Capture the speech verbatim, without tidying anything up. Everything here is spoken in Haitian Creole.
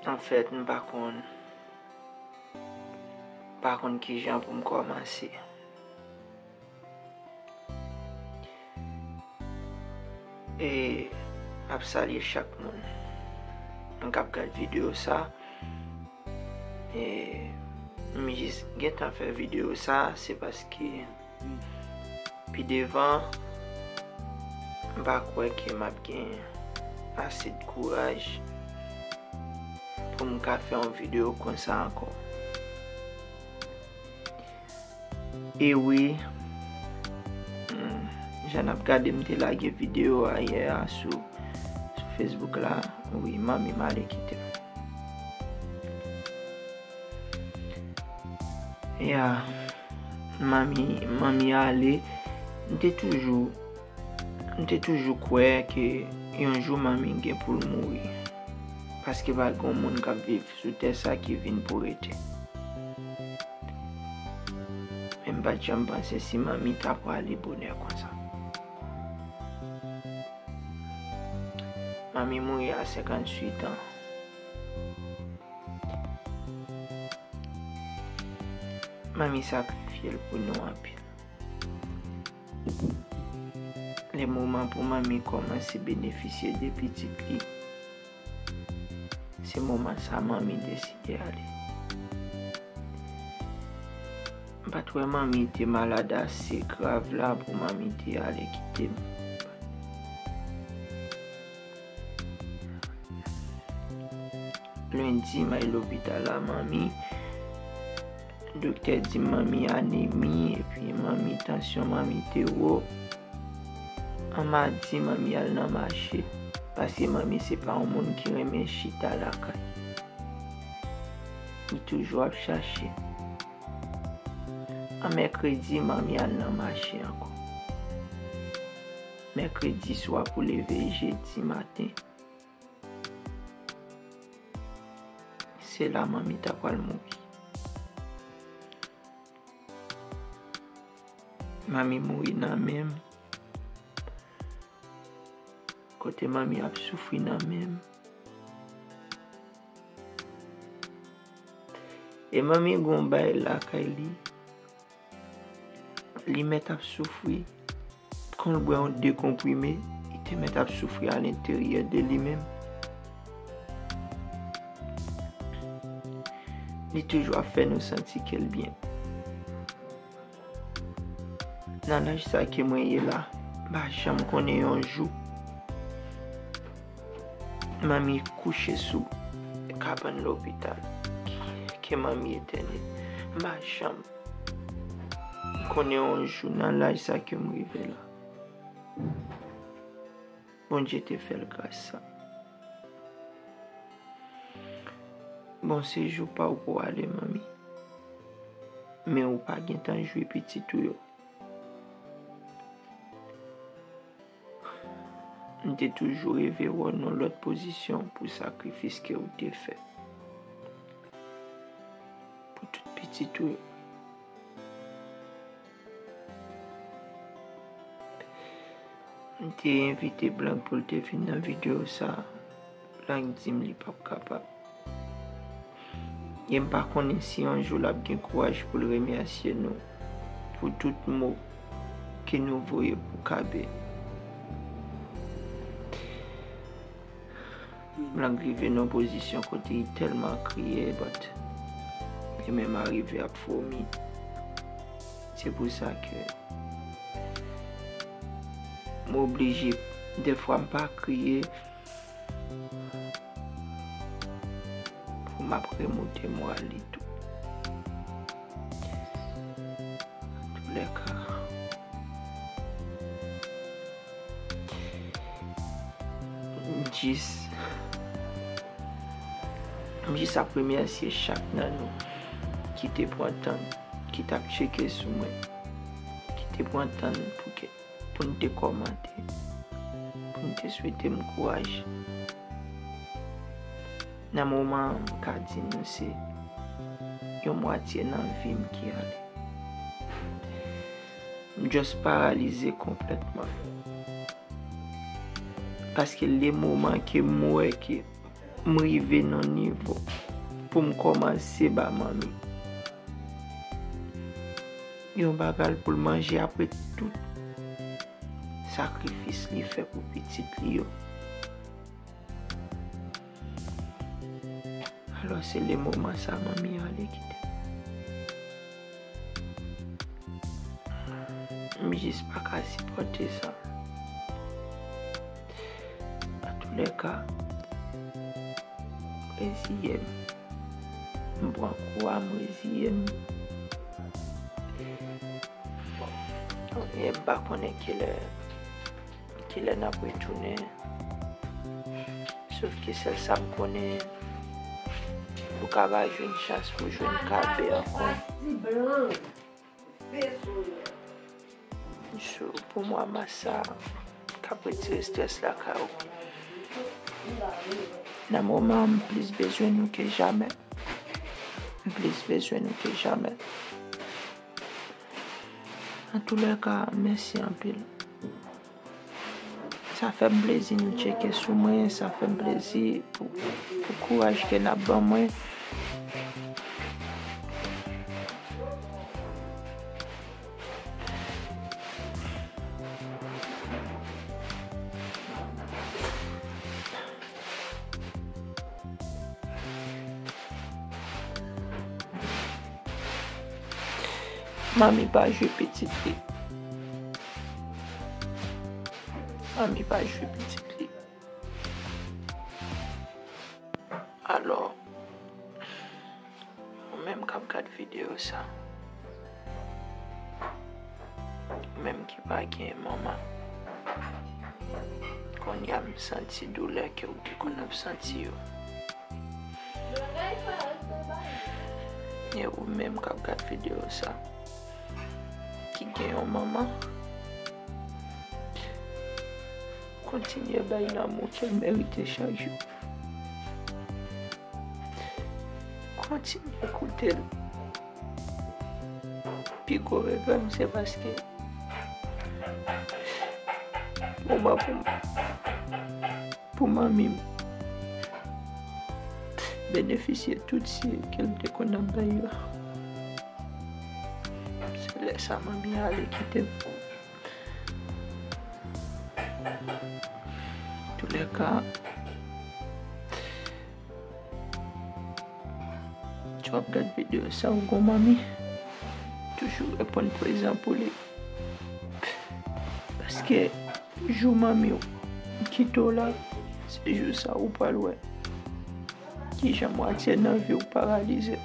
Anfèt, m pa konn, pa konn kijan pou m kòmanse. E m ap salye chak moun k ap gad videyo sa. E m jis gentan fè videyo sa, se paske pi devan, m pa kwè ke m ap gen ase de kouraj pou m ka fè yon videyo konsa ankò. E wi, hmm, jan n ap gade, m te lage videyo a yè a sou, sou Facebook la. Wi, manmi m ale kite m. Ya, manmi, manmi ale. M te toujou, m te toujou kwè ke yon jou manmi gen pou l mouri. Paske pa gen moun k ap viv sou tè sa ki vin pou rete. Men m pa t janm panse si manmi ta prale bonè konsa. Manmi mouri a senkantuit an. Manmi sakrifye l pou nou anpil. Lè moman pou manmi kòmanse benefisye de pitit li, se moman sa manmi deside ale. M pa t wè manmi te malad ase grav la pou manmi te ale kite m. Lendi, m al lopital la, manmi, doktè di m manmi anemi, epi manmi, tansyon manmi te wo. An madi, manmi al nan mache, paske manmi se pa yon moun ki renmen chita lakay. Li toujou ap chache. An mèkredi, manmi al nan mache ankò. Mèkredi swa pou leve jedi maten, se la manmi ta pral mouri. Manmi mouri nan men m. Kote manmi ap soufri nan men m. E manmi gon bay lakay li. Li mèt ap soufri. Kon l bwè yon de konprime, li te mèt ap soufri alenteryè de li menm. Li toujou ap fè nou santi ke l byen. Nan laj sa ke mwen ye la, m pa janm konnen yon jou manmi kouche sou kabann lopital, ke manmi etène. M pa janm konnen yon jou nan laj sa ke m rive la. Bondye te fè l gras sa. Bon, se jou pa w pou w ale, manmi. Men ou pa gentan jwi pitit ou yo. M te toujou reve wè w nan lòt pozisyon pou sakrifis ke w te fè pou tout pitit ou yo. M te envite Blank pou l te vin nan videyo sa. Blank di m li p ap kapab. E m pa konnen si yon jou l ap gen kouraj pou l remèsye nou pou tout mo ke nou voye pou Kabe. Blank rive nan yon pozisyon kote li tèlman kriye, but li menm arive ap vomi. Se pou sa ke m oblije, dèfwa m pa kriye, pou m ap remonte moral li tou. Antoulèka, m jis, m jis ap remèsye chak nan nou ki te pran tan, ki t ap tcheke sou mwen, ki te pran tan pou ke, pou n te kòmante, pou n te swete m kouraj. Nan moman an, m ka di nou se yon mwatye nan vi m ki ale. M just paralize konplètman. Paske le moman ke m wè ke m rive nan nivo pou m kòmanse ba manmi yon bagay pou l manje apre tout sakrifis li fè pou pitit li yo. Alò, se le moman sa, manmi ale kite m. M jis pa ka sipòte sa. Antoulèka, reziye m. M pran kou a, m reziye m. Bon, e m pa konnen kilè, kilè n ap retounen. Sof ke sèl sa m konnen, ou ka pa jwenn chans pou jwenn kafe ankò. So, pou mwa, mas sa k ap retire estrès lakay ou. Nan moman an, m plis bezwen nou ke jamè. M plis bezwen nou ke jamè. Antoulèka, mèsi anpil. Sa fè m plezi nou tcheke sou mwen, sa fè m plezi pou, pou kouraj ke n ap ban mwen. Manmi pa jwe pitit li. Manmi pa jwe pitit li. Alò, ou menm k ap gad videyo sa, ou menm ki pa gen manman, kounye a m santi doulè ke ou te konn ap santi yo. E ou menm k ap gad videyo sa, ki gen yon manman, kontinye bay lanmou ke l merite chak jou. Kontinye koute l. Pi gwo regrè m, se paske moman pou m, pou manmi m benefisye tout siy ke l te konn ap bay yo. Se lè sa manmi ale kite m. Toulèka, si w ap gad videyo sa, ou gon manmi, toujou reponn prezan pou li. Paske jou manmi w kite w la, se jou sa ou pral wè kijan mwatye nan vi w paralize.